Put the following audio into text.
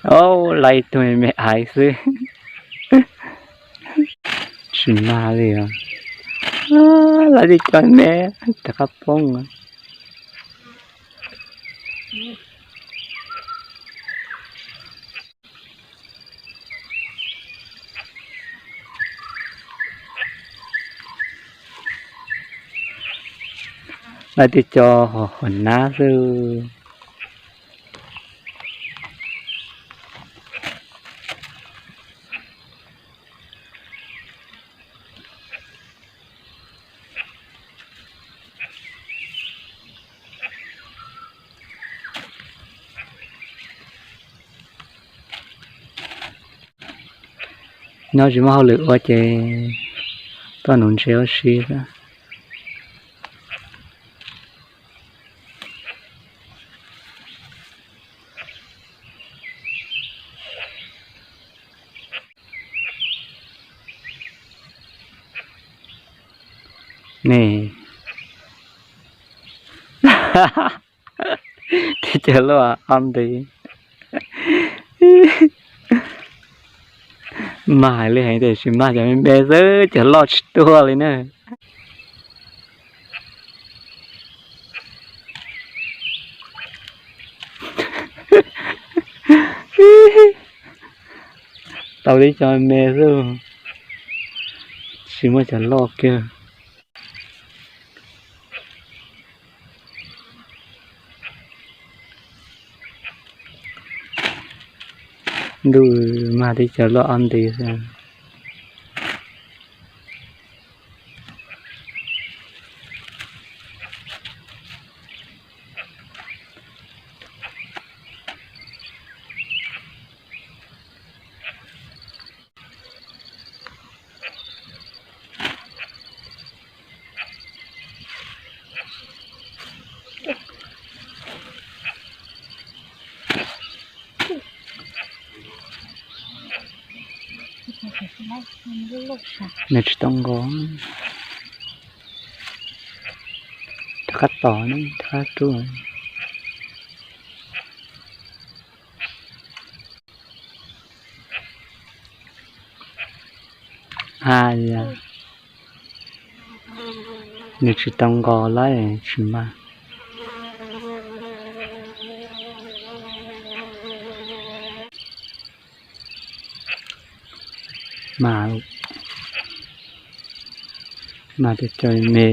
Lawv ib tug me me aiv xwb, tsis mag li os. Lawv tej cov me rov qab poob. Lawv tej cov hauv nab xwb. Nyob tsis muaj hauj lwm ua ces tuaj nuv ntses ua si xwb. Ne, tib cov loj ob nti. Mag hais li heev tiam sis mag cov me me xwb, cov loj tsis tuaj li na. Tau tib cov me xwb, tsis muaj cov loj kiag. Ntuj, mag tib cov loj ob nti xwb. Nws tsis tau nqos, rov qab tos, rov qab rub. Ha, nws tsis tau nqos lawm tsis mag. Mag, mag tej cov me.